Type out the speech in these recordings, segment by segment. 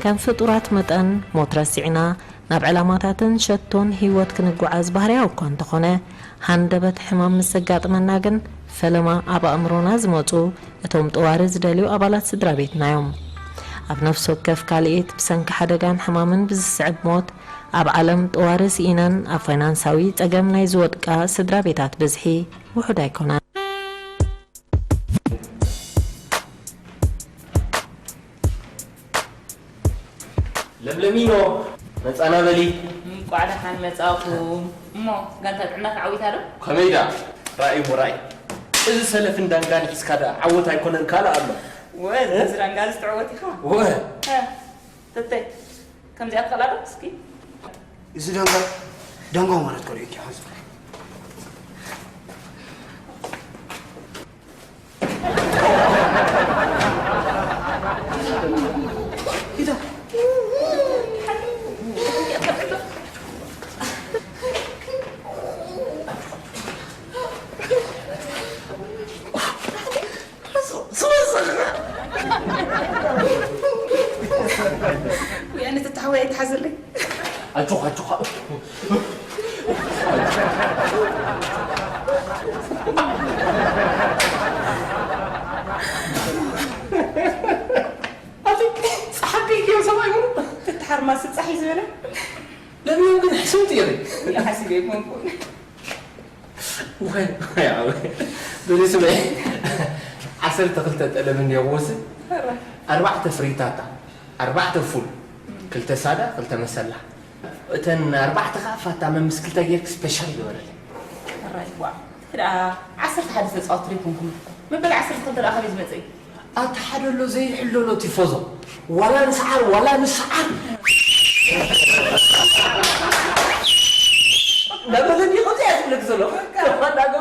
ከም ፍጡራት መጠን፣ ሞት ረሲዕና ናብ ዕላማታትን ሸቶን ህይወት ክንጓዓዝ ባህርያዊ እኳ እንተኾነ፣ ሃንደበት ሕማም ምስ ዘጋጥመና ግን፣ ፈለማ ኣብ ኣእምሮና ዝመጹ እቶም ጠዋሪ ዝደልዩ ኣባላት ስድራ ቤትና እዮም። ኣብ ነፍሲ ወከፍ ካልኢት፣ ብሰንኪ ሓደጋን ሕማምን ብዝስዕብ ሞት፣ ኣብ ዓለም ጠዋሪ ስኢነን ኣብ ፋይናንሳዊ ጸገም ናይ ዝወድቃ ስድራ ቤታት ብዝሒ ውሑድ ኣይኮነን። ለምለሚኖ፣ መጻና በሊ። እንቋዕ ደሓን መጻእኩም። እሞ፣ ጋንታ ጥዕና ተዓዊታ ዶ? ከመይ ደኣ? ራእይ እሞ ራእይ። እዚ ሰለፍን ዳንጋን ሒዝካ ደኣ ዓወት ኣይኮነን ካልእ ኣሎ። ወ፣ እዚ ዳንጋ እዚ ትዕወት ኢኻ? ወ። እ፣ ተተይ፣ ከምዚኣ ትኽእላ ዶ? እስኪ። እዚ ዳንጋ፣ ዳንጋ ማለት ከሪእኪ ሓንስ። ወይ ኣነ ተታሕወይ ኣይትሓዘለይ። ኣጆኻ፣ ኣጆኻ። ኣቲ ጸሓፊ እዮም ሰብኣይ ምኑ? ተተሓርማስ ጻሕ እዩ ዝበለ። ለሚኑ ግን ሕስምቲ ይብል። ሓሲበ ኣይኮንኩን። ወይ፣ ወይ፣ ኣበይ። በሊ ስመይ። ዓሰርተ ክልተ ጠለብ እንድየ ክወስድ። ኣረ። ኣርባዕተ ፍሪታታ፣ ኣርባዕተ ፉል፣ ክልተ ሳዳ፣ ክልተ መሰላ። እተን ኣርባዕተ ኸኣ ፋታ መምስ ክልተ ጌርክ ስፔሻል ግበረለይ። ኣራይ፣ ዋ። ደኣ ዓሰርተ ሓደ ተጻወትቲ ኣይኮንኩም። መበል ዓሰርተ ክልተ ደኣ ካበይ ዝመጸ እዩ? ኣቲ ሓደ ኣሎ ዘይሕለሎ ቲፎዞ። ዋላ ንስዓር፣ ዋላ ንስዓር። ዳበለ እንዲኹም እዚኣ ትብለክ ዘሎ። ከማን ዳጎ-፣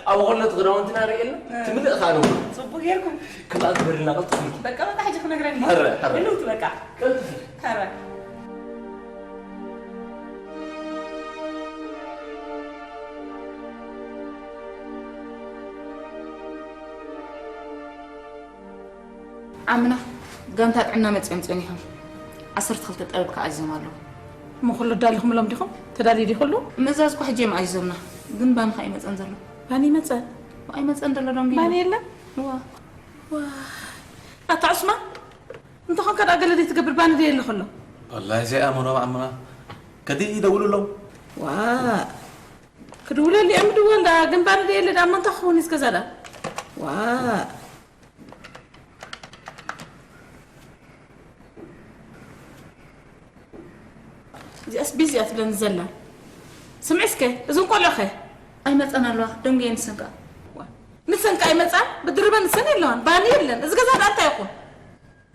ኣብ ኾሎ እቲ ክዳውንትና ርእየልና፣ እ። ትምልእ ኸኣ ንብሎ። ጽቡቅ ጌርኩም። ከምኣ ግበርልና፣ ቀልጥፍ ኢልኪ። በቃ፣ በቃ፣ ሕጂ ክነግረኒ። ሐረ፣ ሐረ። ህልውቲ በቃ። ቀልጥፍ። ሐረ። ዓምና ጋንታ ጥዕና መጺኦም ጸኒሖም። ዓሰርተ ክልተ ጠለብ ከኣ ኣዚዞም ኣለዉ። እሞ ኩሉ ኣዳሊኹምሎም ዲኹም? ተዳልዩ ድዩ ኩሉ? ምእዛዝ እኮ ሕጂ እዮም ኣዚዞምና። ግን ባኒ ከኣ ኣይመጸን ዘሎ። ባኒ ይመጸ? ኣይመጸን ዘሎ ደንጊ። ባኒ የለን? እዋ። ዋ። ኣታ ዑስማን፣ እንተኾንካ ደኣ ገለ ደይ ትገብር፣ ባኒ ደይ የለ ከሎ? ወላሂ ዘይኣመኖም ዓምና። ከዲ ይደውሉሎም። ዋ። ክድውለሉ እየ ምድወል ደኣ፣ ግን ባኒ ደይ የለ ደኣ፣ እሞ እንታይ ክኸውን እዩ ዝገዛ ደኣ? ዋ። እዚኣስ ቢዚ እያ ትብለኒ ዘላ። ስምዒ እስከ፣ እዘን ቆልዑ ኸ? ኣይመጸን ኣለዋ፣ ደንጉየን ንሰን ከኣ። ዋ፣ ንሰን ከኣ ኣይመጻን፣ ብድርበን ንሰን የለዋን፣ ባኒ የለን። እዚ ገዛ ደኣ እንታይ ይኹን?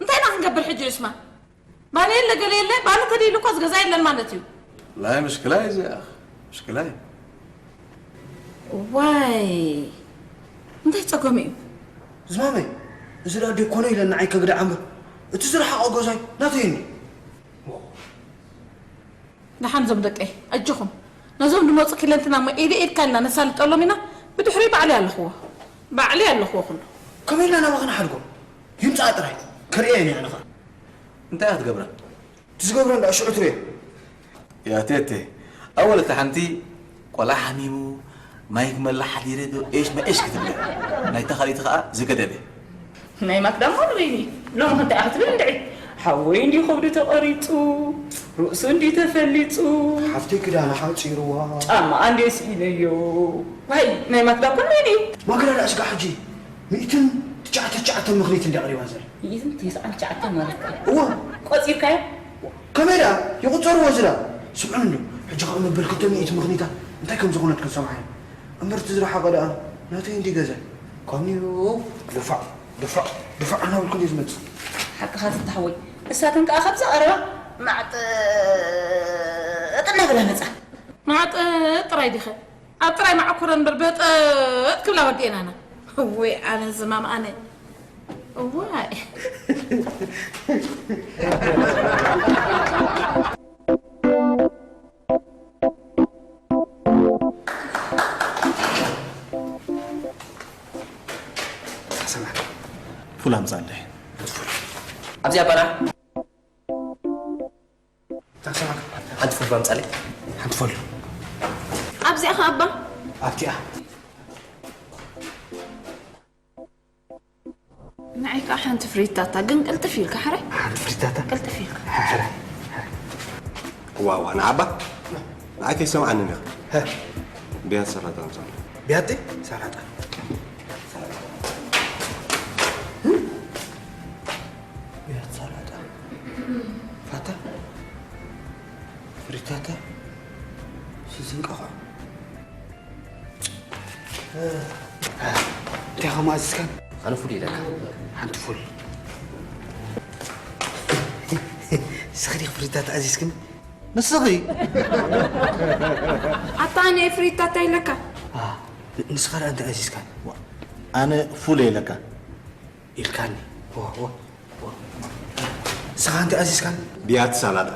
እንታይ ኢና ክንገብር ሕጂ ዑስማን? ባኒ የለ ገለ የለ፣ ባኒ ተደይሉ እኮ እዚ ገዛ የለን ማለት እዩ። ላሂ ምሽክላ እዩ እዚኣ፣ ምሽክላ እዩ። ዋይ፣ እንታይ ጸገም እዩ? ዝማመይ፣ እዚ ደኣ ዶ ይኮነ ኢለ ንዓይ ከግዳዓ እምበር፣ እቲ ዝረሓቖ ገዛይ ናተይ እንዲ። ደሓን ዞም ደቀይ፣ ኣጆኹም። ነዞም ድመጹ ኪለንትና እሞ ኢደ ኢድካ ኢልና ነሳልጠሎም ኢና። ብድሕሪ ባዕለይ ኣለኽዎ። ባዕለይ ኣለኽዎ ኩሉ። ከመይ ኢልና ናባኻ ንሓድጎ? ይምጻእ ጥራይ። ከርእየን እየ ኣነ ኸኣ። እንታይ ኢኻ ትገብራ? እቲ ዝገብሮ እንዳ ሽዑ ትርእዮ። ያ ቴቴ፣ ኣወል እታ ሓንቲ ቆልዓ ሓሚሙ፣ ማይ ክመልእ ሓዲረ ዶ ኤሽ መኤሽ ክትብል እያ። ናይታ ካልኣይቲ ኸኣ ዝገደደ። ናይ ማክዳ እሞ ንበይኑ እዩ። ሎሚ እንታይ ኢኻ ክትብል እንድዒ? ሓወይ እንድዩ ከብዱ ተቐሪጹ፣ ርእሱ እንድዩ ተፈሊጹ። ሓፍተይ ክዳና ሓጺርዋ። ጫማኣ እንድየ ስኢነዮ። ዋይ፣ ናይ ማክዳ እኮ ንበይኑ እዩ። ማክዳ ደኣ ስጋዕ ሕጂ ሚእትን ትሽዓተ ትሽዓተ ምኽኒት እንድያ ቀሪባ ዘላ። ሚእትን ተስዓን ትሽዓተን ማለት ከ? እወ። ቆጺርካዮ? ከመይ ደኣ? ይቑጸርዎ እዚ ደኣ። ስምዑኒ እንዶ፣ ሕጂ ኸኣ መበል ክልተ ሚእቲ ምኽኒታ እንታይ ከም ዝኾነት ክንሰምዓ ኢና። እምበር እቲ ዝረሓቐ ደኣ ናተይ እንዲ ገዛ። ካኒዮ፣ ድፋዕ፣ ድፋዕ፣ ድፋዕ እናበልኩ እንዲ ዝመጽእ። ሓቅኻ ተታሕወይ። እሳተን ከኣ ካብዛ ቀረባ ማዕጥ እናበላ መጻ። ማዕጥ ጥራይ ዲኸ? ኣብ ጥራይ መዓኮረን እምበር በጠጥ ክብላ ወዲኤናና። እወይ ኣነ ዝማም ኣነ። እዋይ። ሰማዕ። ፉል ኣምጻለይ። ኣብዚኣ በላ። ኣምጻለይ። ሓንቲ ፎል። ኣብዚኣ ኸ ኣባ? ኣብቲኣ። ንዓይ ከኣ ሓንቲ ፍሪታታ፣ ግን ቅልጥፍ ኢልካ፣ ሕራይ? ሓንቲ ፍሪታታ? ቅልጥፍ ኢልካ። ሕራይ፣ ሕራይ። ዋ፣ ዋ፣ ንዓባ? ንዓይ ከይሰምዓኒ ኢኻ። ሀ። ቢያቲ ሰላጣ ኣምጻለይ። ቢያቲ ሰላጣ። ቢያቲ ሰላጣ። ፋታ? ፍሪታታ? ስስ እንቋቑሖ? እንታይ ከም ኣዚዝካን? ኣነ ፉል ኢለካ። ሓንቲ ፉል። ንስኺ ዲኺ ፍሪታታ ኣዚዝክን? ንስኺ? ኣታ ኣነ ፍሪታታ ኢለካ። ኣ፣ ንስኻ ደኣ እንታይ ኣዚዝካን? ኣነ ፉል ኢለካ። ኢልካኒ። ዋ፣ ዋ፣ ዋ። ንስኻ እንታይ ኣዚዝካን? ቢያቲ ሳላጣ።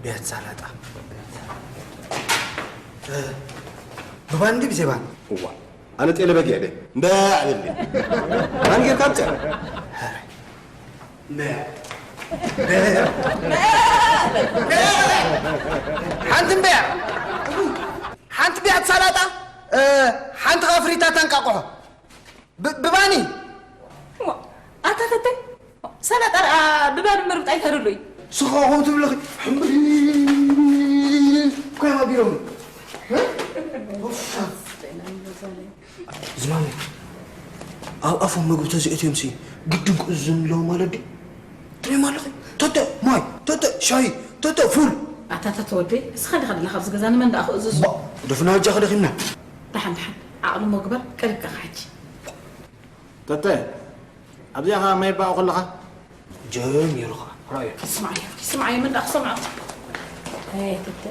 ቢያቲ ሳላጣ። እ፣ ብባን ድዩ ብዘይ ባን? እዋ፣ ኣነ ጤለ በጊዕ ድየ። እምበ ኣበሊ። ባን ጌርካ ኣምጽእ። እምበ። እምበ። ሓንቲ እምበ። ሓንቲ ቢያቲ ሳላጣ፣ እ፣ ሓንቲ ኸኣ ፍሪታታ እንቃቑሖ። ብ-፣ ብባኒ? እሞ፣ ኣታ ተተይ፣ ሰላጣ ደኣ ብባኒ ምርብጣ ኣይተደሎ እዩ። ስኻ ኸም ትብለኺ፣ ሕምብሪ፣ እኮ እዮም ኣቢሎምኒ። እ? ኡፍ። ዝማሚ፣ ኣብ ኣፎም መግቢ ተዘይእትዮምሲ፣ ግድን ክእዝዙ ኣለዎ ማለት ድዩ? ትሪኦም ኣለኺ? ተተ፣ ማይ፣ ተተ፣ ሻሂ፣ ተተ፣ ፉል። ኣታ ተተ ወደይ፣ እስኻ ዲኻ ደለኻ ኣብዚ ገዛ፣ ንመን ደኣ ክእዝዙ? ባ፣ ደፍና እጃ ከደኺምና። ደሓን፣ ደሓን፣ ዓቕሊ እሞ ግበር፣ ቀሪብካ ኸዓ ሕጂ። ተተ፣ ኣብዚኣ ኸዓ ማይ ባኡ ከለኻ? ጀሚሩ ኸዓ፣ ራእዮ። ስማዓዮ፣ ስማዓዮ፣ መን ደኣ ክሰምዖ? ኣይ፣ ተተ።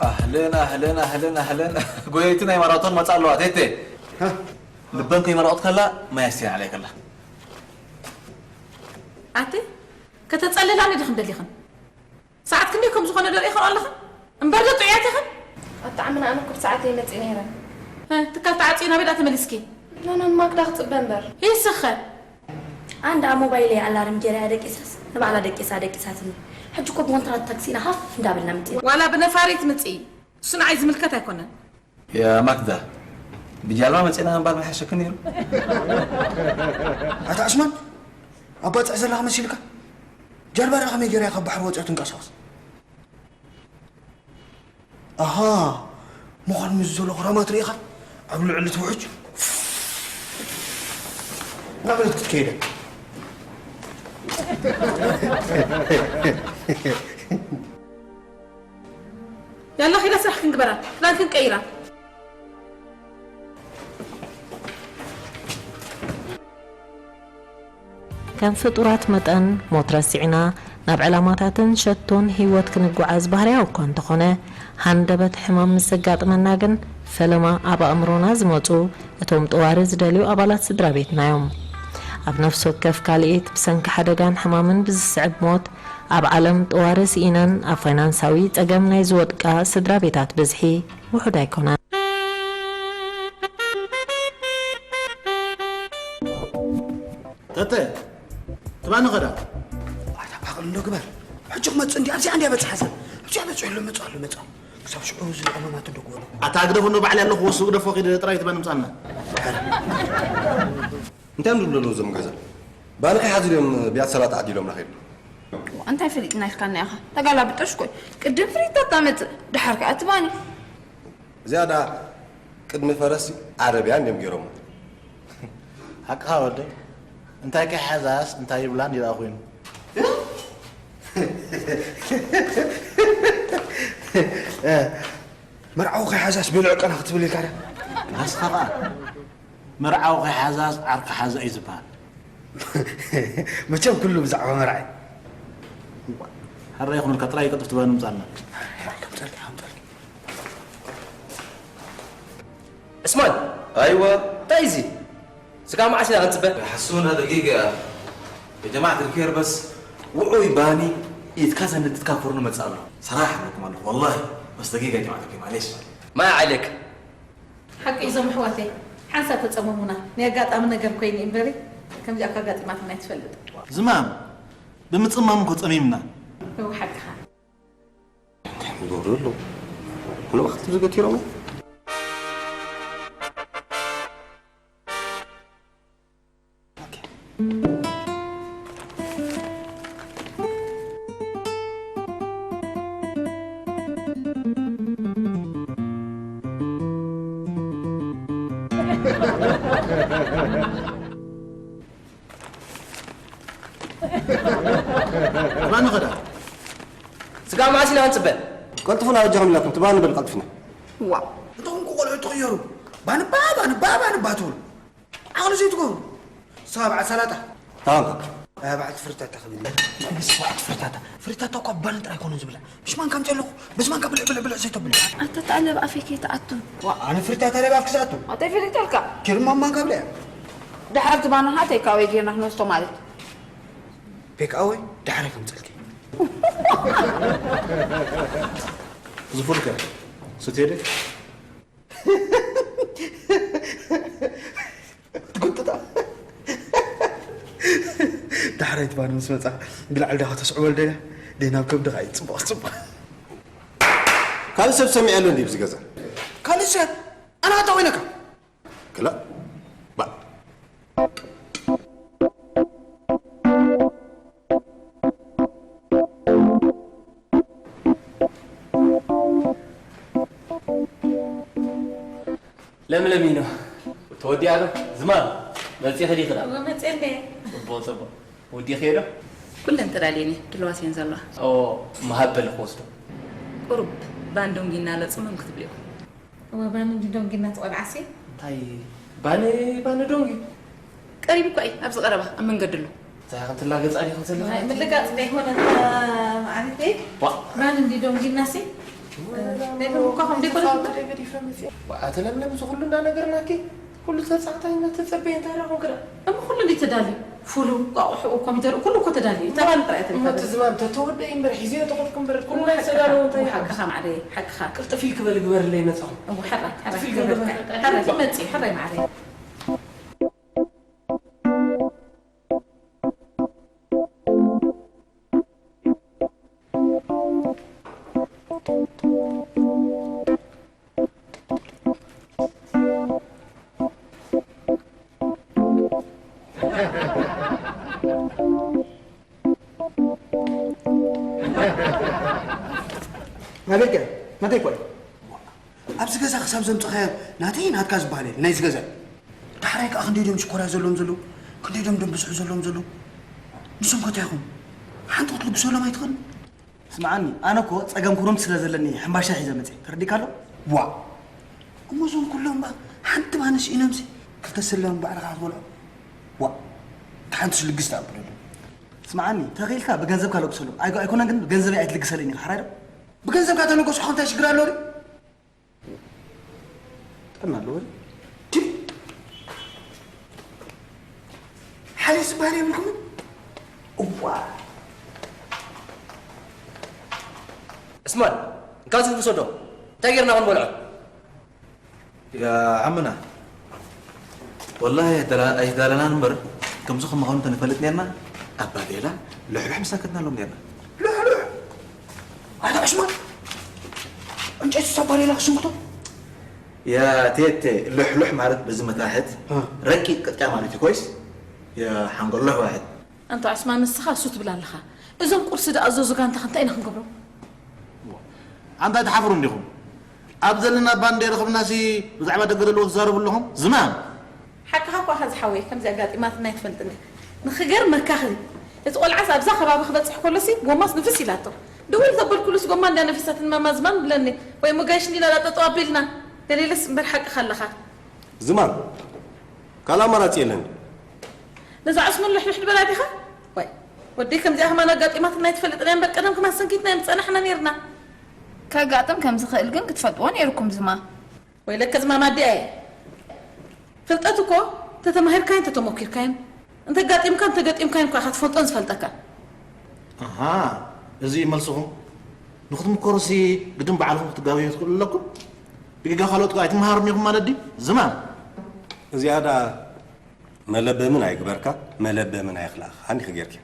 ኣህለን፣ ኣህለን፣ ኣህለን፣ ኣህለን። ጎየይቲ ናይ ማራቶን መጻ ኣለዋ፣ ቴቴ። ሃ? ልበን ከይመረቐት ከላ፣ ማይ ኣስትየን ዓለይ ከላ። ኣቲ፣ ከተጸልላኒ ዲኽን ደሊኽን? ሰዓት ክንደይ ከም ዝኾነ ደሪእኽን ኣለኽን? እምበር ዶ ጥዑያት ኢኽን? ኣጣዕምና ኣነ እኮ ብሰዓተይ መጺእ ነይረ። እ፣ ትካል ተዓጽዩ ናበይ ደኣ ተመሊስኪ? ኖኖን ማክዳ ክጽበ እምበር። ሂስኸ? ኣን ደኣ ሞባይለይ ኣላርም ጌረያ ደቂሳስ፣ ንባዕላ ደቂሳ ደቂሳትኒ። ሕጂ እኮ ብኮንትራት ታክሲ ኢና ሃፍ እንዳበልና ምጺና። ዋላ ብነፋሪት ምጺ፣ እሱ ንዓይ ዝምልከት ኣይኮነን። ያ ማክዳ፣ ብጃልባ መጺና ምባል ምሓሸኪ ነይሩ። ኣታ ዑስማን፣ ኣብ ባጽዕ ዘለኻ መሲልካ? ጃልባ ደኣ ከመይ ጌራ እያ ካብ ባሕሪ ወጺኣ ትንቀሳቐስ? ኣሃ፣ ምዃኑ ምስ ዘሎ ክራማት ርኢኻ? ኣብ ልዕሊ እቲ ውሑጅ እናበለት ክትከይደ። ያላ ኺዳ ስራሕ ክንግበራ፣ ክዳን ክንቀይራ። ከም ፍጡራት መጠን፣ ሞት ረሲዕና ናብ ዕላማታትን ሸቶን ህይወት ክንጓዓዝ ባህርያዊ እኳ እንተኾነ፣ ሃንደበት ሕማም ምስ ዘጋጥመና ግን ፈለማ ኣብ ኣእምሮና ዝመጹ እቶም ጠዋሪ ዝደልዩ ኣባላት ስድራ ቤትና እዮም። ኣብ ነፍሲ ወከፍ ካልኢት ብሰንኪ ሓደጋን ሕማምን ብዝስዕብ ሞት ኣብ ዓለም ጠዋሪ ስኢነን ኣብ ፋይናንሳዊ ጸገም ናይ ዝወድቃ ስድራ ቤታት ብዝሒ ውሑድ ኣይኮነን። ተተ፣ ትባኒ ኸዳ? ኣታ ዓቕሊ እንዶ ግበር። ሕጂ ክመጽእ እንዲ ኣብዚኣ እንዲያ በጽሓ ሰብ። ኣብዚኣ በጺሑ ኣሎ፣ መጽእ ኣሎ፣ መጽእ ኣሎ። ክሳብ ሽዑ ዝለቐመ ማት እንዶ ግበሮ። ኣታ ግደፎ እንዶ ባዕለይ ኣለኹ፣ ወሱ ግደፎ ኺድ ጥራይ ትባኒ ምጻና። እንታይ እዮም ዝብሉ ዘለዉ እዞም ገዛ? ባኒ ከይሓዙ ድዮም ቢያቲ ሰላጣ ዓዲሎም ናኸዱ? እንታይ ፈሊጥና ኢልካና ኢኻ? ተጋላብጦሽ ኮይ። ቅድም ፍሪታ ታመጽእ፣ ደሓር ከኣ እቲ ባኒ። እዚኣ ደኣ ቅድሚ ፈረስ ዓረብያ እንድዮም ገይሮሞ። ሓቅኻ ወደይ። እንታይ ከይሓዛስ እንታይ ይብላን ይረኣ ኮይኑ። መርዓዊ ከይሓዛስ ቤልዕ ቀና ክትብል ኢልካ ድያ? ንስኻ ኸኣ መርዓዊ ከይሓዛስ ዓርኪ ሓዛ እዩ ዝበሃል። መቸም ኩሉ ብዛዕባ መርዓ እዩ። ሕራይ ይኹንልካ፣ ጥራይ ቅልጥፍቲ ባኒ ምጻልና። ዕስማን! ኣይዋ! እንታይ እዚ? ስጋ መዓስ ኢና ክንጽበ? حسونا دقيقة يا جماعة الخير، بس ውዑይ ባኒ ኢድካ ዘንድትካ ፍርኑ መጻና። ሰራሕ ኣለኩም ኣለኹ ወላሂ። بس دقيقة يا جماعة الخير، معليش. ما عليك. ሓቂ እዞም ኣሕዋተይ ሓንሳብ ተጸመሙና። ናይ ኣጋጣሚ ነገር ኮይኑ እምበሪ ከምዚኣ እኳ ኣጋጢማትና ኣይትፈልጥ። ዝማም ብምጽማም እኮ ጸሚምና። እው ሓቅኻ። እንታይ ይገብሩ ኣለዉ? ኩሎም ኣኽልቲ ዝገቲሮም? ኣባና ኸዳ። ስጋ መዓስ ኢና ክንጽበ? ቀልጥፉና በጃኹም ኢላኩም፣ ትባን በል ቀልጥፍና። ዋ። እቶም ቆልዑ ተቐየሩ። ባንባ፣ ባንባ፣ ባንባ ትብሉ። ዓቕሊ ዘይትገብሩ። ሰብዓ ሰላጣ። ታንካ። ኣባዕቲ ፍርታታ ክብል። ንግስ ሰብዓት ፍርታታ። ፍርታታ እኳ ባን ጥራይ ኮነ ዝብላዕ። ብሽማንካ ኣምፅእ ኣለኹ። ብዝማንካ ብልዕ፣ ብልዕ፣ ብልዕ ዘይተብሉ። ኣታ ተኣለብ ኣፈይ ከይትኣቱ። ዋ፣ ኣነ ፍርታታ ለብ ኣፍኪ ዝኣቱ። ኣታይ ፈሊጠልካ? ኪርማ ማንካ ብልዕ። ደሓር ዝባንኻ ቴካወ ጌርና ክንወስዶ ማለት። ቴካወ ደሓር ከምፀልኪ። ዝፉልከ ስትሄደ? ትጉጥጣ። ዳሕራይ ትባን ምስ መጻ፣ ብላዕሊ ዳኻ ተስዕቦ ልደያ፣ ደይ ናብ ከብድኻ እዩ፣ ጽቡቕ፣ ጽቡቕ። ካልእ ሰብ ሰሚዐ ኣሎ እንዲ ብዚ ገዛ? ካልእ ሰብ? ኣነ ኣታ ኮይነካ? ክላ፣ ባ። ለምለሚኖ፣ ተወዲኣ ዶ? ዝማም፣ መጺኺ ዲኺ ደኣ? እወ፣ መጺአ እንደ። ጽቡቕ፣ ጽቡቕ። ወዲእኽዮ ዶ? ኩለን ተዳልየን እየን፣ ድልዋት እየን ዘለዋ። ኦ፣ መሃበል ክወስዶ። ቁሩብ ባን ዶንጊ እናለ ጽምም ክትብልዮ። እወ፣ ባን እንዲ ዶንጊ እናተቖልዓሲ። እንታይ ባን፣ ባን ዶንጊ? ቀሪቡ እኳ እዩ፣ ኣብዚ ቀረባ፣ ኣብ መንገዲ ኣሎ። እንታይ ከም ትላገጻ ዲኹም ዘለኹም? ናይ ምልጋጽ ዘይኮነ፣ እታ መዓልቲ ዋ። ባን እንዲ ዶንጊናሲ? ወላ ደገም እኮ ከም ዘይኮነ ጸወታ ደገ ዲፈረንስ እያ። ዋ፣ ኣተ ለምለም፣ እዚ ኩሉ እንዳነገርናኪ፣ ኩሉ ተጻዕታይ እንዳተጸበየ እንታይ ደኣ ኮንክና? እሞ ኩሉ እንዲ ተዳልዩ፣ ፉሉ፣ ቋቑሑ፣ ኮሚደረ፣ ኩሉ እኮ ተዳልዩ። እታ ባን ጥራይ እሞ ተዳልዩ። እቲ ዝማም ተተወደኢ እምበር፣ ሒዝዮ ተኸድኩ እምበር፣ ኩሉ ናይ ሓቅኻ፣ ዝተዳለወ እንታይ እዩ? ሓቅኻ ማዕረይ፣ ሓቅኻ። ቅልጥፍ ኢልኪ በሊ ግበርለይ ነጻኹም። እሞ ሕራይ፣ ሕራይ፣ ቅልጥፍ ኢልኪ ግበርካ። በሊ። ሕራይ፣ ትመጺ፣ ሕራይ ማዕረይ። ናበይ ከ? ናተይ እኮ እዩ። ኣብዚ ገዛ ክሳብ ዘምጽኻዮ ናተይ ናትካ ዝበሃል የለን፣ ናይዚ ገዛ እዩ። ዳሕራይ ከኣ ክንደይ ድዮም ሽኮርያ ዘለዎም ዘለዉ? ክንደይ ድዮም ደም ብዝሑ ዘለዎም ዘለዉ? ንሶም ከ እንታይ ይኾኑ? ሓንቲ ክትልግሰሎም ኣይትኽእልን? ስምዓኒ፣ ኣነ እኮ ጸገም ክሩምቲ ስለ ዘለኒ ሕምባሻ ሒዘ መጽየ። ተረዲእካ ኣሎ? ዋእ! እሞ እዞም ኩሎም እባ ሓንቲ ባኒ ስኢኖምሲ ክልተ ስለም ባዕልኻ ክትበልዖ? ዋእ! እታ ሓንቲስ ልግስ ተኣብለሉ። ስምዓኒ፣ ተኽኢልካ ብገንዘብካ ለግሰሎም። ኣይኮ-፣ ኣይኮነን ግን ብገንዘበይ ኣይትልግሰለይን ኢኻ፣ ሕራይ ዶ? ብገንዘብካ ተለገስኩ እንታይ ሽግር ኣለዎ ድዩ? ጥዕና ኣለዎ ድዩ? ድብ-፣ ሓይሊ ዝበሃል የብልኩምን? እዋ። ዕስማን፣ እንካ እዚ ውሰዶ። እንታይ ጌርና ክንበልዖ? ያ ዓምና፣ ወላሂ ኣይተላ-፣ ኣይተዳለናን እምበር፣ ከምዚ ከም ምዃኑ እንተንፈልጥ ኔርና፣ ኣብ ባዴላ ልሕልሕ ምሳከትናሎም ኔርና። ልሕልሕ? ኣታ ዕስማን፣ ዕንጨይቲ ሳብ ባዴላ ክስንክቶ? ያ ቴቴ፣ ልሕልሕ ማለት በዚ መታሕት እ። ረቂቅ ቅጥቅያ ማለት እዩ። ኮይስ፣ ያ ሓንጎሎ ዋሕድ። ኣንታ ዑስማን፣ ንስኻ እሱ ትብል ኣለኻ። እዞም ቁርሲ ዝኣዘዙ ጋንታኸ እንታይ ኢና ክንገብሮም? ኣንታ ትሓፍሩ እንዲኹም? ኣብ ዘለና ባንዴ ረኸብናሲ ብዛዕባ ደገ ዘለዉ ትዛረቡ ኣለኹም? ዝማም! ሓቅኻ እኳ ኢኻ ዝሓወይ፣ ከምዚ ኣጋጢማትና ኣይትፈልጥን እያ። ንኽገርመካኺ፣ እቲ ቆልዓስ ኣብዛ ከባቢ ክበጽሕ ከሎሲ ጎማስ ንፍስ ኢላቶ። ድውል ዘበልኩሉስ ጎማ እንዳነፈሰት ማማ ዝማም ብለኒ፣ ወይ እሞ ጋሽ ሊና ዳጠጠው ኣቢልና። ደሊለስ እምበር ሓቅኻ ኣለኻ። ዝማም! ካልእ ኣማራጺ የለን። ነዛ ዕስሙን ልሕልሕ ድበላ ዲኻ? ዋይ፣ ወደይ ከምዚኣ ከማን ኣጋጢማትና ኣይትፈልጥን እያ እምበር፣ ቀደም ከማን ሰንኪትና እዮም ዝጸናሕና ነይርና። ከጋጥም ከም ዝኽእል ግን ክትፈልጥዎ ነይርኩም ዝማ። ወይለከ ዝማም ኣዲኣ እየ። ፍልጠት እኮ ተተማሂርካዮን ተተሞኪርካዮን፣ እንተጋጢምካ እንተገጢምካዮን እኳ ኢኻ ትፈልጦን ዝፈልጠካ። ኣሃ፣ እዚ እዩ መልስኹም? ንኽትምከሩሲ ግድን ባዕልኹም ክትጋበዩ ትኽእሉ ኣለኩም? ብጌጋ ካልኦት ከኣ ኣይትመሃሩን ኢኹም ማለት ድዩ? ዝማም። እዚኣ ደኣ መለበምን ኣይግበርካ፣ መለበምን ኣየኽልኣኻ። እንዲኺ ጌርኪ።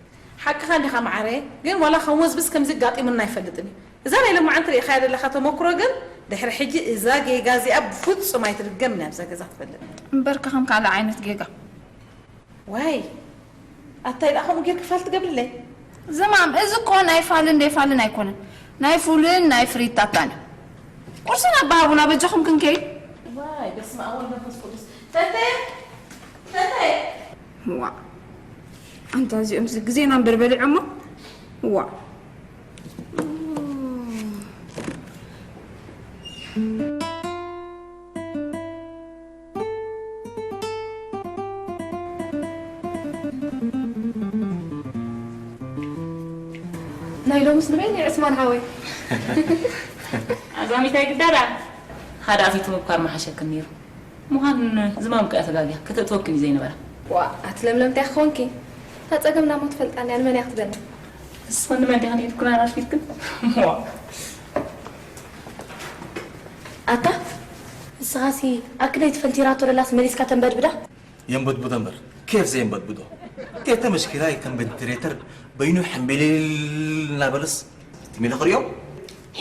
ሓቅኻ እንዲኻ መዓረየ፣ ግን ዋላ ከንወዝብዝ ከምዚ ኣጋጢሙና ኣይፈልጥን እዩ። እዛ ናይ ሎማዓንቲ ርኢኻያ ዘለኻ ተመክሮ ግን ድሕሪ ሕጂ እዛ ጌጋ እዚኣ ብፍጹም ኣይትድገምን እያ ኣብዛ ገዛ ትፈልጥ። እምበርከ ከም ካልእ ዓይነት ጌጋ። ዋይ፣ ኣታይ ደኣ ከምኡ ጌርኪ ፋል ትገብርለይ? ዝማም፣ እዚ እኮ ናይ ፋልን ደይፋልን ኣይኮነን። ናይ ፉልን ናይ ፍሪታታን እዩ። ቁርስና ኣባሃቡና በጃኹም ክንከይድ። ዋይ፣ በስመ ኣብ ወወልድ ወመንፈስ ቅዱስ። ተተየ፣ ተተየ። ዋእ፣ ኣንታ እዚኦምስ ግዜና እምበር በሊዖሞ። ዋእ። ናይ ሎምስ ንበይነይ ዕስማን ሓወይ። ኣዛሚት ኣይግዳዳ። ሓደ ኣፊቱ ምብካር ምሓሸክን ነይሩ። ምዃን ዝማም እኮ እያ ተጋግያ። ከተእትወክን እዩ ዘይነበራ። ዋእ፣ ኣቲ ለምለም እንታይ ክኾንኪ? እታ ጸገምና እሞ ትፈልጣ እንድያ፣ ንመን እያ ክትበኒ? ንስኽን ንመን ዲኽን ኢድኩን ኣራፊድክን? ዋእ። ኣታ፣ ንስኻሲ ኣክለይ ትፈንቲራቶ ደላስ መሊስካ ተንበድብዳ? የንበድብዶ እምበር፣ ኬፍ ዘየንበድብዶ? ቴተ መሽኪላይ ከም ቬንቲሌተር በይኑ ሕምቢሊል እናበለስ ትም ኢለ ክርእዮ።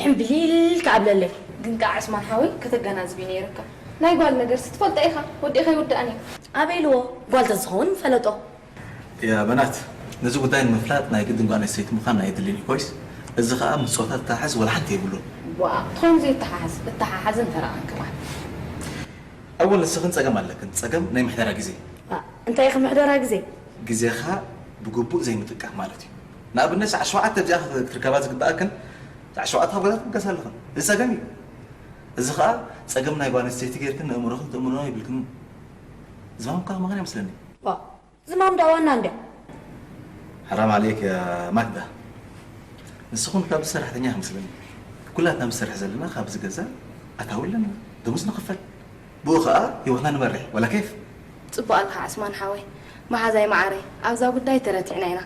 ሕምቢሊል ከኣብለለይ። ግን ከኣ ዕስማን ሓወይ ከተገናዝብ እዩ ነይርካ። ናይ ጓል ነገርሲ ትፈልጦ ኢኻ፣ ወዲእኻ ይውዳእን እዩ። ኣበይ ኢልዎ? ጓል ተዝኸውን ምፈለጦ። ያ በናት፣ ነዚ ጉዳይ ንምፍላጥ ናይ ግድን ጓል ኣንስተይቲ ምዃን ኣየድልን እዩ ኮይስ፣ እዚ ኸኣ ምስ ጾታ ዝተሓሓዝ ወላ ሓንቲ የብሉን። ዋእ፣ እንተኾይኑ ዘይተሓሓዝ፣ እተሓሓዝን ተራቐን ክባል። ኣወል ንስኽን ጸገም ኣለክን፣ ጸገም ናይ ምሕደራ ግዜ። ዋ፣ እንታይ ኢኺ ምሕደራ ግዜ? ግዜኻ ብግቡእ ዘይምጥቃም ማለት እዩ። ንኣብነት ሰዓት ሸውዓተ ኣብዚኣ ክትርከባ ዝግብኣክን ሰዓት ሸውዓተ ካብ ገዛ ትብገሳ ኣለኽን። እዚ ጸገም እዩ። እዚ ኸኣ ጸገም ናይ ጓል ኣንስተይቲ ጌርክን ነእምሮኽን ተእምኖ ይብልክን። ዝማም እኳ ከማኽን ይመስለኒ። ዋ፣ ዝማም ደኣ ዋና እንድያ። ሓራም ዓለይክ ያ ማክዳ። ንስኹም ካብዚ ሰራሕተኛ ክመስለኒ። ኩላትና ንሰርሕ ዘለና ካብዚ ገዛ ኣታዊ ኣለና። ደሞዝ ንኽፈል። ብኡ ኸኣ ህይወትና ንመርሕ። ዋላ ኬፍ። ጽቡቕ ኣለኻ ዕስማን ሓወይ። መሓዛይ መዓረይ፣ ኣብዛ ጉዳይ ተረቲዕና ኢና።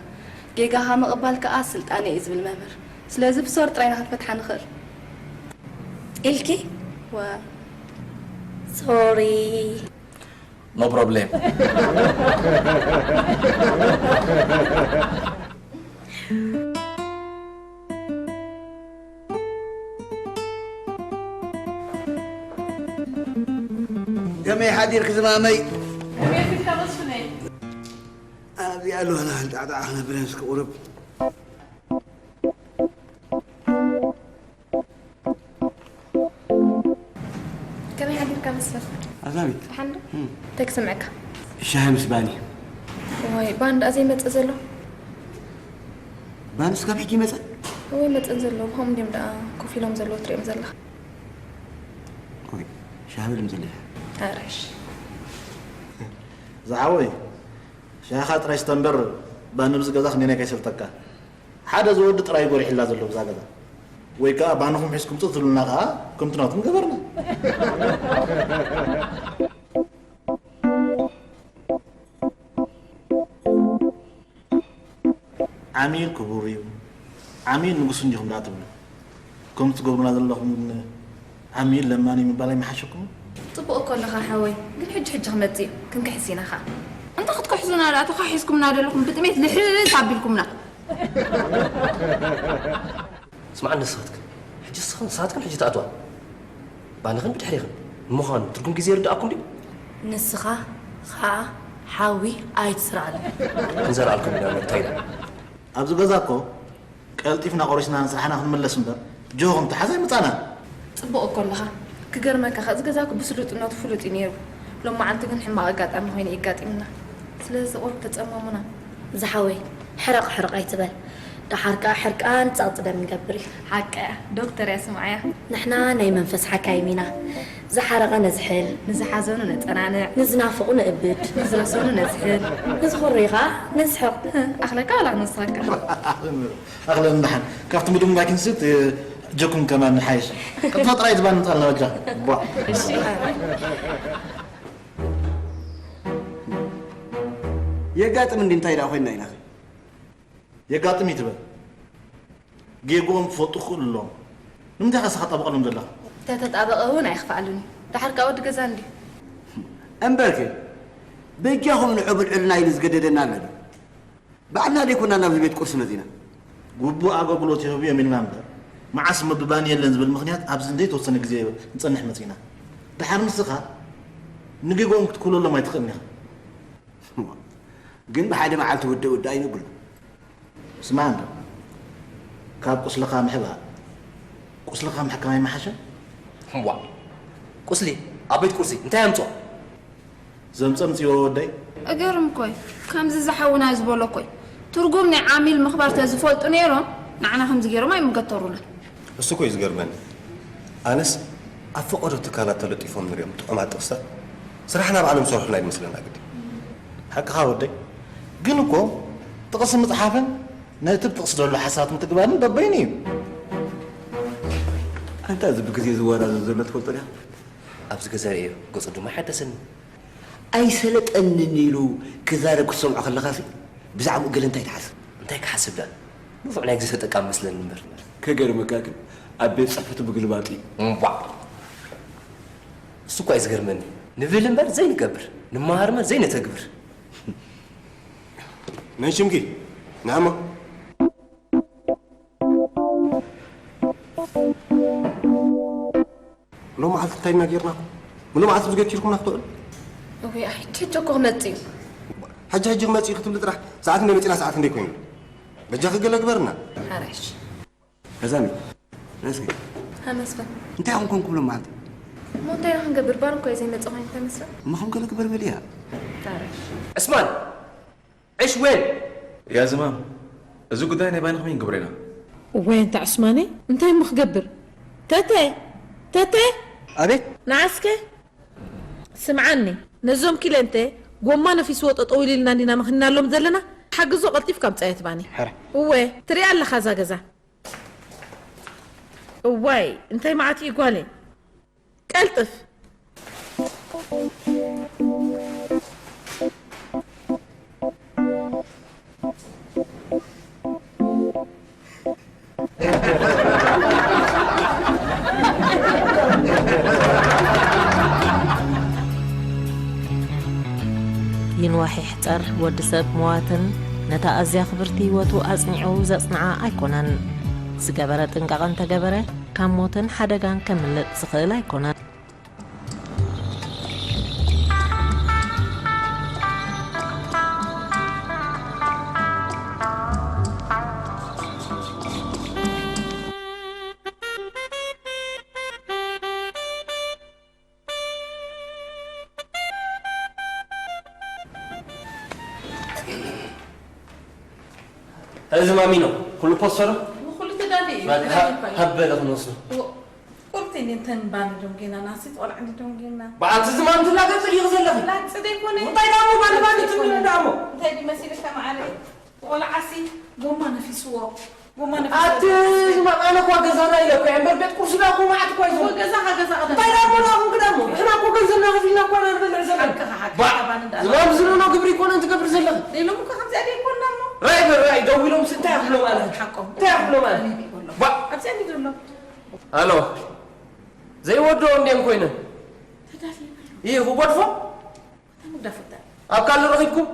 ጌጋኻ ምቕባል ከኣ ስልጣነ እዩ ዝብል መምህር። ስለዚ ብሶር ጥራይ ኢና ክንፈትሓ ንኽእል። ኢልኪ? ወ- ሶሪ። No problem። ከመይ ሓዲርክ ዝማመይ? ከመይ ፊትካ መስፍነይ? ኣብዚኣ ኣለዋላ ጣዕጣዕ ክነብረ ምስ ክቑርብ። ከመይ ሓዲርካ መስፍን? ኣዛቢት። ደሓን ዶ? እም። እንታይ ክስምዐካ? ሻሂ ምስ ባኒ። እዋይ፣ ባኒ ደኣ ዘይመጽእ ዘሎ? ባኒ ስጋብ ሕጂ ይመጽእ? እወ፣ ይመጽእ ዘሎ። ብኸምኡ እንድዮም ደኣ ኮፍ ኢሎም ዘለዉ ትሪኦም ዘለኻ። ቆይ፣ ሻሂ በል ምስ ዘለኻ። ኣረ፣ እሺ። ዝሓወይ፣ ሻሂኻ ጥራይ ስተ እምበር፣ ባኒ ኣብዚ ገዛ ክንደየናይ ከይሰልጠካ። ሓደ ዝወዲ ጥራይ ጎሪሕላ ዘሎ ብዛ ገዛ። ወይ ከኣ ባንኹም ሒዝኩም ጽእ ትብሉና ከኣ ከምቲ ናትኩም ገበርና። ዓሚል ክቡር እዩ፣ ዓሚል ንጉስ እንዲኹም ደኣ ትብሉ። ከምቲ ትገብሩና ዘለኹም ግን ዓሚል ለማኒ ምባል ኣይመሓሸኩም? ጽቡቕ እኮ ኣለኻ ሓወይ፣ ግን ሕጂ ሕጂ ክመጽእ እዩ፣ ክንክሕስ ኢና ኸኣ። እንታይ ክትክሕሱና ደኣ፣ ተኻሒስኩምና ደለኹም ብጥሜት ልሕስ ኣቢልኩምና። ስምዓ ንስኻትክን፣ ሕጂ ንስኽን ንስኻትክን ሕጂ ትኣትዋ። ባንኽን ብድሕሪኽን። ንምዃኑ ትርጉም ግዜ ይርድኣኩም ድዩ? ንስኻ ኸኣ ሓዊ ኣይትስራኣሉ። ክንዘርኣልኩም ኢና መታይና። ኣብዚ ገዛ እኮ ቀልጢፍና ቆሪስና ንስራሕና ክንምለስ እምበር፣ ጆኹም ተሓዝ ኣይምጻናን። ጽቡቕ እኮ ኣለኻ። ክገርመካ ኸኣ፣ እዚ ገዛ እኮ ብስሉጥነቱ ፍሉጥ እዩ ነይሩ። ሎም መዓልቲ ግን ሕማቕ ኣጋጣሚ ኮይኑ እዩ ኣጋጢሙና። ስለዚ ቁሩብ ተጸመሙና። ዝሓወይ፣ ሕረቕ ሕረቕ ኣይትበል። ደሓር ከኣ ሕርቃን ጸቕጢ ደም ይገብር እዩ። ሓቃ እያ። ዶክተር እያ ስምዓያ። ንሕና ናይ መንፈስ ሓካይም ኢና። ዝሓረቐ ነዝሕል፣ ንዝሓዘኑ ነጸናንዕ፣ ንዝናፍቑ ነእብድ፣ ንዝረሰኑ ነዝሕል፣ ንዝኾረዩ ኸኣ ነስሕቕ። ኣኽለካ ዋላ ክንወስኸካ? ኣኽለን ደሓን። ካብቲ ምድንጓይ ክንስት፣ ጀኩም ከማን ንሓይሽ። ቀጥታ ጥራይ ዝባን ምጻልና በጃ። ቧ። እሺ። የጋጥም እንዲ እንታይ ደኣ ኮይንና ኢና? የጋጥም እዩ ትበል። ጌግኦም ክፈልጡ ክኽእሉ ኣለዎም። ንምንታይ ኢኻ ንስኻ ትጣበቐሎም ዘለኻ? እንተተጣበቐ እውን ኣይኽፍኣሉን እዩ። ደሓር ከኣ ወዲ ገዛ እንድዩ። እምበርከ፣ በጃኹም ንዑ ብልዑልና ኢሉ ዝገደደና ኣሎ ድዩ? ባዕልና ደይኮና ናብዚ ቤት ቁርሲ መጺና? ግቡእ ኣገልግሎት ይህቡ እዮም ኢልና እምበር፣ መዓስ እሞ ብባኒ የለን ዝብል ምኽንያት ኣብዚ ንዘይተወሰነ ግዜ ክንጸንሕ መጺና። ደሓር ንስኻ ንጌግኦም ክትክውለሎም ኣይትኽእልን ኢኻ። ግን ብሓደ መዓልቲ ወዲ ወዲ ኣይንብሉ። ስማዕ እንዶ፣ ካብ ቁስልኻ ምሕባእ፣ ቁስልኻ ምሕካም ኣይመሓሸን? ዋ፣ ቁስሊ ኣብ ቤት ቁርሲ እንታይ ኣምጽኦ? ዘምጸ ምጽእዎ ወደይ። እገርም እኮ እዩ። ከምዚ ዝሓውና ዝበሎ እኮ እዩ። ትርጉም ናይ ዓሚል ምኽባር ተዝፈልጡ ነይሮም፣ ንዓና ከምዚ ገይሮም ኣይምገተሩናን። እሱ እኮ እዩ ዝገርመኒ። ኣነስ ኣብ ፈቐዶ ትካላት ተለጢፎም ንሪኦም ጥዑማት ጥቕስታት፣ ስራሕና ባዕሎም ዝሰርሑልና ይመስለና ግዲ። ሓቅኻ ወደይ። ግን እኮ ጥቕሲ ምጽሓፍን ነቲ ብጥቕሲ ዘሎ ሓሳባት ምትግባርን በበይኑ እዩ። ኣንታ እዚ ብግዜ ዝወራዘብ ዘሎ ትፈልጦ ዲኻ? ኣብዚ ገዛ ርእዮ፣ ገጹ ድማ ኣይሓደሰኒ። ኣይሰለጠንን ኢሉ ክዛረብ ክትሰምዖ ከለኻሲ፣ ብዛዕባኡ ገለ እንታይ ትሓስብ? እንታይ ክሓስብ ደኣ? ንፉዕ ናይ ግዜ ተጠቃሚ መስለኒ እምበር። ከገርመካ ግን፣ ኣብ ቤት ጽሕፈቱ ምግልባጡ እዩ። እምቧ! እሱ እኳ እዩ ዝገርመኒ። ንብል እምበር ዘይንገብር፣ ንመሃር እምበር ዘይነተግብር። መን ሽምኪ? ንዓሞ። ሎም መዓልቲ እንታይ ኢና ጌርናኩም? ምሉእ መዓልቲ ዝገቲርኩምና ክትውዕሉ? እወ፣ ኣይ፣ ሕጂ ሕጂ እኮ ክመጽእ እዩ። ሕጂ ሕጂ ክመጽእ እዩ ክትብሊ ጥራሕ፣ ሰዓት እንደ መጺና ሰዓት እንደ ኮይኑ። በጃኺ ገለ ግበርና። ሓራሽ። እዛ ነይ። ነስኪ። ሃ መስፍን። እንታይ ኾንኩም ክብሎም መዓልቲ? እሞ እንታይ ኢና ክንገብር? ባር እኮ እዩ ዘይመጽእ ኮይኑ እንታይ መስፍን? እሞ ከም ገለ ግበር በልያ። ሓራሽ። ዕስማን! ዕሽ ዌን! ያ ዝማም፣ እዚ ጉዳይ ናይ ባይንኹም ይንግብሮ ኢና። እዋይ፣ እንታ ዕስማነይ፣ እንታይ እሞ ክገብር? ተተ! ተተ! ኣቤት! ንዓስከ? ስምዓኒ፣ ነዞም ኪለንተ ጎማ ነፊስዎ ጠጠው ኢልልና እንዲና መኺንናሎም ዘለና፣ ሓግዞ ቀልጢፍካ ኣምጻዮ ትባኒ። ሕረ። እወ፣ ትሪኣ ኣለኻ እዛ ገዛ። እዋይ፣ እንታይ መዓት እዩ ጓለይ። ቀልጥፍ። ይንዋሕ ይሕጸር፣ ወዲ ሰብ መዋትን ነታ ኣዝያ ክብርቲ ህይወቱ ኣጽኒዑ ዘጽንዓ ኣይኮነን። ዝገበረ ጥንቃቐ እንተገበረ፣ ካብ ሞትን ሓደጋን ከምልጥ ዝኽእል ኣይኮነን። እዚ ማሚኖ፣ ኩሉ ፖስተሩ? ንኹሉ ተዳልዩ እዩ። በቃ፣ ተዳልዩ እኮ እዩ። ሃብ በለ ክንወስዶ። ቁርጢ እንዴ እንተን ባኒ ደንጌና፣ ናሲት ቆልዓ እንዴ ደንጌና። በዓልቲ ዝማም ትላገጽ ዲኺ ዘለኺ? ላግጽ ዘይኮነ። እንታይ ደኣ እሞ ባኒ ባኒ ትብሊ ደኣ እሞ? እንታይ ድዩ መሲልካ መዓረይ? ቆልዓሲ ጎማ ነፊስዎ። ጎማ ነፊስዎ። ኣቲ ዝማም፣ ኣነ እኳ ገዛና ኢለ እኮ እየ እምበር ቤት ቁርሲ ደኣ እኮ መዓት እኮ እዩ። እኮ ገዛኻ ገዛ ቀደም። እንታይ ደኣ እሞ ደኣ እሞ ደኣ እሞ? ንሕና እኮ ገንዘብና ከፊልና እኮ ኢና ንበልዕ ዘለና። ሓቅኻ፣ ሓቅኻ፣ ባዕ፣ ባኒ ደኣ። ዝማም ዝብሎ ግብሪ ይኮነ እንትገብር ዘለኺ። ሌሎም እኮ ከምዚኣ ደይኮንና እሞ። ራይ በል ራይ፣ ደዊሎምስ እንታይ ክብሎም ኣለ? ሓቆም። እንታይ ክብሎም ኣለ? ኣበይ ይበሎ? ባዕ። ኣብዚኣ እንዲ ዘሎ። ኣሎ። ዘይወድኦ እንድየን ኮይነን። ተዳልየ በሎ። ይህ ክጎድፎ? እንታይ ምግዳፍ እንታይ? ኣብ ካልእ ረኺብኩም?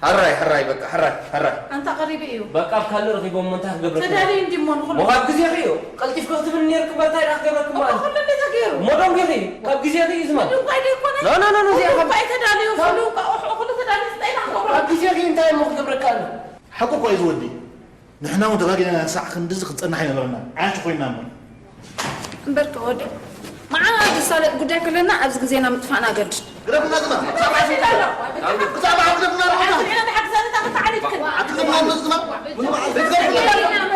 ሕራይ፣ ሕራይ፣ በቃ፣ ሕራይ፣ ሕራይ። ኣንታ ቀሪቡ እዩ። በቃ፣ ኣብ ካልእ ረኺቦም እሞ እንታይ ክገብረኩም? ተዳልዩ እንዲ እሞ ንኹሉ። ሞ ካብ ግዜኺ እዩ። ቀልጢፍኪ ክትብልኒ ነይርኪ እምበር እንታይ ደኣ ክገብረኩም እኮ ማለት? ኩሉ እንዴ ተገይሩ? እሞ ደንጊኺ፣ ካብ ግዜኺ እዩ ዝማም። ምንም ኳ ኣይደይኮነ። ኖ፣ ኖ፣ ኖ፣ ኖ፣ ኩሉ እዚኣ እኳ እዩ ተዳልዩ፣ ካብ ኩሉ እኳ፣ ኩሉ ተዳልዩ፣ እንታይ ኢና ክንገብሮ? ካብ ግዜኺ እንታይ እሞ ክገብረካ ኣሎ? ሓቁ እኮ እዩ ዝወዲ። ንሕና እውን ተጋጊና ክሳዕ ክንድዚ ክንጸንሕ ኣይነበረናን። ዓሽ ኮይንና እምበር። እምበር ከወዲ፣ መዓት ዝሳለጥ ጉዳይ ከለና ኣብዚ ግዜና ምጥፋእና ገድድ። ግደፍና ዝማ፣ ብዛዕባ ሕዚ ኣሎ። ብዛዕባ ሕዚ ግደፍና፣ ሕዚ ሕዚ ሕዚ ሓግዛኒ እታ ክተዓሊትክን። ኣትግደፍና ዝማ፣ ምንም ኣትግደፍና።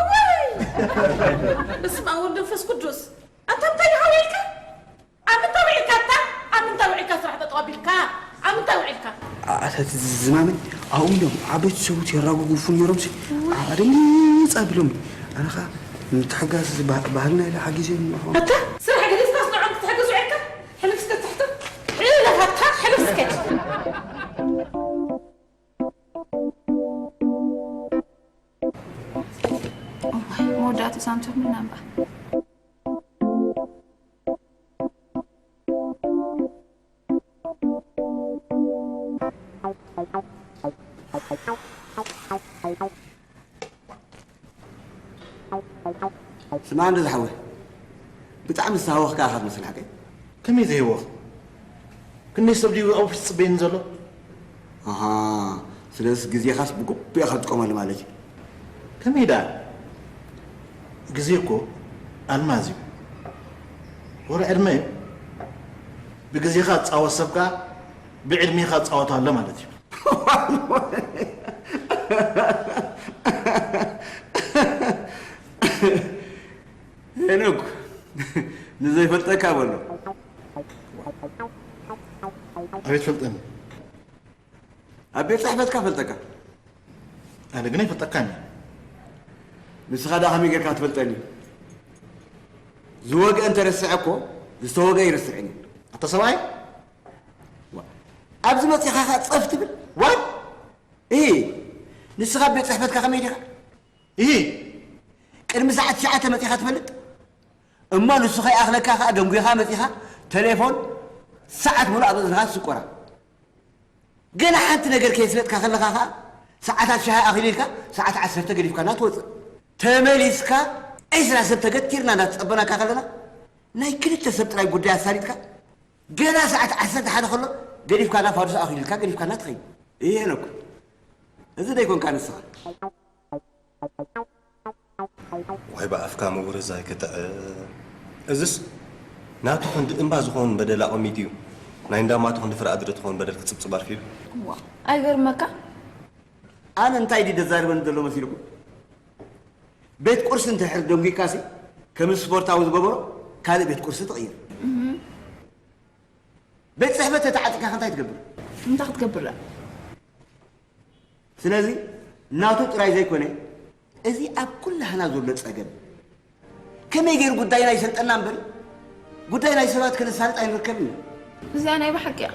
እዋይ! በስመ ኣብ ወወልድ ወመንፈስ ቅዱስ። ኣታ እንታይ ይሃውየልካ? ኣብ ምንታይ ውዒልካ ኣታ? ኣብ ምንታይ ውዒልካ ስራሕ ተጠቐቢልካ? ኣብ ምንታይ ውዒልካ? ኣታ ዝማመይ ኣብኡ ኢሎም ዓበይቲ ሰብኡት የራጉጉፉ ነይሮምሲ ኣደንግፅ ኣቢሎም ኣነ ኸዓ ምትሕጋዝ ባህልና ኢለ ሓጊዘ። ኣታ ስራሕ ገዲፍካስ ንዖም ክትሕግዝ ውዒልካ? ሕልፍ እስከ ትሕቶ ሕልፍ ኣታ ሕልፍ እስከ። እዋይ መወዳእቱ ሳምሶም ምናምባ። ስማዕ እንዶ ዝሓወይ ብጣዕሚ ዝተሃወኽካ ኢኻ ትመስል ሓቀይ። ከመይ ዘይህወኽ? ክንደይ ሰብ ድዩ ኣብ ኦፊስ ዝፅበየኒ ዘሎ? ኣሃ ስለዚስ ግዜኻስ ብግቡእ ኢኻ ትጥቀመሉ ማለት እዩ። ከመይ ደኣ? ግዜ እኮ ኣልማዝ እዩ። ወረ ዕድመ እዩ። ብግዜኻ ዝፃወት ሰብ ከዓ ብዕድሜኻ ዝፃወት ኣሎ ማለት እዩ። ሄኖክ ንዘይፈልጠካ በሎ። ኣቤት ፈልጠኒ። ኣብ ቤት ፅሕፈትካ ፈልጠካ። ኣነ ግን ኣይፈልጠካን እየ። ንስኻ ደኣ ከመይ ጌርካ ትፈልጠኒ? ዝወግአ እንተረስዐ እኮ ዝተወግአ ኣይርስዕን እዩ። ኣታ ሰብኣይ ዋ፣ ኣብዚ መፂኻ ኸ ፀፍ ትብል? ዋይ እሂ ንስኻ ኣብ ቤት ፅሕፈትካ ከመይ ዲኻ? እሂ ቅድሚ ሰዓት ትሽዓተ መፂኻ ትፈልጥ? እሞ ንሱ ከይኣኽለካ ኸዓ ደንጒኻ መፂኻ ተሌፎን ሰዓት ሙሉእ ኣብ እዝንኻ ትስቆራ። ገና ሓንቲ ነገር ከየስለጥካ ከለኻ ኸዓ ሰዓታት ሻሂ ኣኺሉ ኢልካ ሰዓት ዓሰርተ ገዲፍካና ትወፅእ። ተመሊስካ ዒስራ ሰብ ተገቲርና እናተፀበናካ ከለና ናይ ክልተ ሰብ ጥራይ ጉዳይ ኣሳሊጥካ ገና ሰዓት ዓሰርተ ሓደ ከሎ ገዲፍካና ፋዱስ ኣኺሉ ኢልካ ገዲፍካና ትኸይድ። እየ ሄኖክ እዚ ዶ ኣይኮንካ ንስኻ? ዋይ ብኣፍካ ምውርዛይ ክትዕ እዝስ ናቱ ክንዲ እምባ ዝኸውን በደል ኣቐሚጡ እዩ ናይ እንዳማቱ ክንዲ ፍረ ኣድሪ ትኸውን በደል ክጽብጽብ ኣርፊዱ። ዋ ኣይገርመካ ኣነ እንታይ ድዩ ደዛርበኒ ዘሎ መሲልኩም? ቤት ቁርሲ እንድሕር ደንጒካሲ ከም ስፖርታዊ ዝገበሮ ካልእ ቤት ቁርሲ ትቕይር። ቤት ጽሕፈት ተተዓጢቕካ እንታይ ትገብር? እንታይ ክትገብር ደኣ? ስለዚ ናቱ ጥራይ ዘይኮነ፣ እዚ ኣብ ኩላህና ዘሎ ጸገም፣ ከመይ ገይሩ ጉዳይና ይሰልጠና እምበር፣ ጉዳይ ናይ ሰባት ከነሳልጥ ኣይንርከብን ኢና። እዚኣ ናይ ብሓቂ እያ።